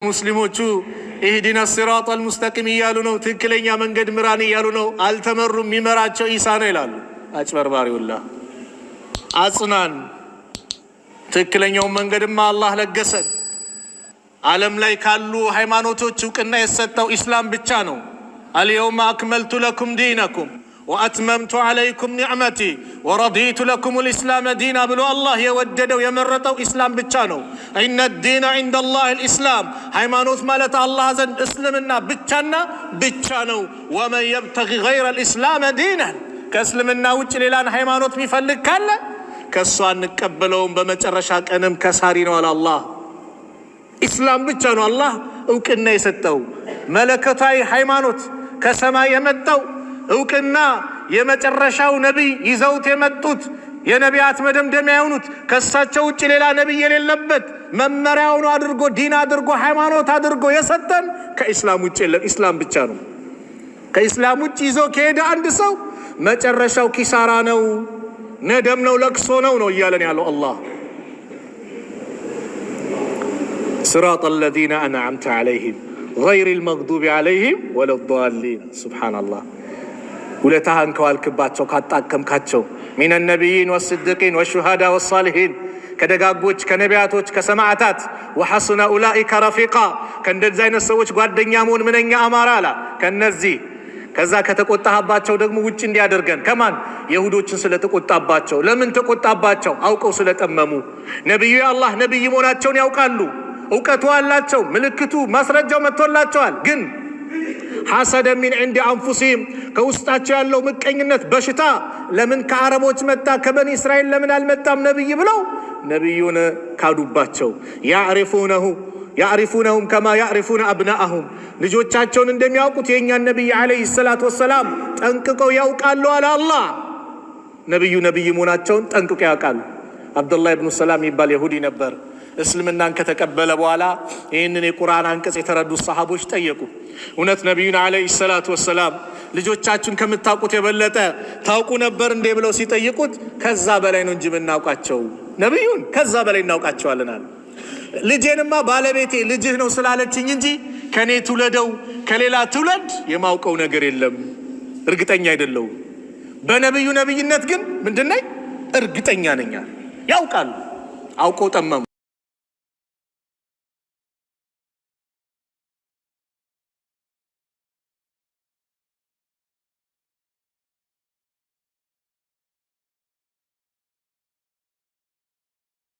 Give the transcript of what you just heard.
ሙስሊሞቹ اهدنا الصراط المستقيم እያሉ ነው። ትክክለኛ መንገድ ምራን እያሉ ነው። አልተመሩም። የሚመራቸው ኢሳ ነው ይላሉ። አጭበርባሪውላ አጽናን። ትክክለኛውን መንገድማ አላህ ለገሰን። ዓለም ላይ ካሉ ሃይማኖቶች እውቅና የሰጠው ኢስላም ብቻ ነው። اليوم أكملت لكم دينكم وأتممت عليكم نعمتي ورضيت لكم الإسلام دينا ብሎ አላህ የወደደው የመረጠው ኢስላም ብቻ ነው። إن الدين عند الله الإسلام፣ ሃይማኖት ማለት አላህ ዘንድ እስልምና ብቻና ብቻ ነው። ومن يبتغ غير الإسلام دينا፣ ከእስልምና ውጭ ሌላን ሃይማኖት የሚፈልግ ካለ ከእሱ አንቀበለውም፣ በመጨረሻ ቀንም ከሳሪ ነው አለ አላህ። ኢስላም ብቻ ነው አላህ እውቅና የሰጠው መለኮታዊ ሃይማኖት ከሰማይ የመጣው እውቅና የመጨረሻው ነቢይ ይዘውት የመጡት የነቢያት መደምደሚያ የሆኑት ከእሳቸው ውጭ ሌላ ነቢይ የሌለበት መመሪያውን አድርጎ ዲን አድርጎ ሃይማኖት አድርጎ የሰጠን ከኢስላም ውጭ የለም። ኢስላም ብቻ ነው። ከኢስላም ውጭ ይዞ ከሄደ አንድ ሰው መጨረሻው ኪሳራ ነው፣ ነደም ነው፣ ለቅሶ ነው ነው እያለን ያለው አላህ። صراط الذين أنعمت عليهم غير المغضوب عليهم ولا الضالين። سبحان الله። ውለታህን ከዋልክባቸው ካጣቀምካቸው من النبيين والصديقين والشهداء والصالحين ከደጋጎች ከነቢያቶች ከሰማዕታት وحسن أولئك رفيقا ከእንደዚህ አይነት ሰዎች ጓደኛ መሆን ምንኛ አማራ አላ ከነዚህ ከዛ ከተቆጣህባቸው ደግሞ ውጭ እንዲያደርገን ከማን የሁዶችን ስለተቆጣባቸው። ለምን ተቆጣባቸው? አውቀው ስለጠመሙ። ነቢዩ የአላህ ነቢይ መሆናቸውን ያውቃሉ። እውቀቱ አላቸው። ምልክቱ ማስረጃው መጥቶላቸዋል። ግን حسدا من عند أنفسهم ከውስጣቸው ያለው ምቀኝነት በሽታ ለምን ከአረቦች መጣ ከበኒ እስራኤል ለምን አልመጣም ነቢይ ብለው ነቢዩን ካዱባቸው። يعرفونه يعرفونهم كما يعرفون أبناءهم ልጆቻቸውን እንደሚያውቁት የእኛን ነቢይ عليه الصلاة والسلام ጠንቅቀው ያውቃሉ አለ አላህ። ነቢዩ ነቢይ መሆናቸውን ጠንቅቀው ያውቃሉ። አብዱላህ ብኑ ሰላም የሚባል የሁዲ ነበር። እስልምናን ከተቀበለ በኋላ ይህንን የቁርአን አንቀጽ የተረዱት ሰሃቦች ጠየቁ። እውነት ነቢዩን عليه الصلاة والسلام ልጆቻችሁን ከምታውቁት የበለጠ ታውቁ ነበር እንዴ ብለው ሲጠይቁት ከዛ በላይ ነው እንጂ የምናውቃቸው ነቢዩን ከዛ በላይ እናውቃቸዋለን አሉ። ልጄንማ ባለቤቴ ልጅህ ነው ስላለችኝ እንጂ ከእኔ ትውለደው ከሌላ ትውለድ የማውቀው ነገር የለም፣ እርግጠኛ አይደለሁም። በነቢዩ ነቢይነት ግን ምንድን ነኝ? እርግጠኛ ነኝ። ያውቃሉ፣ አውቀው ጠመሙ።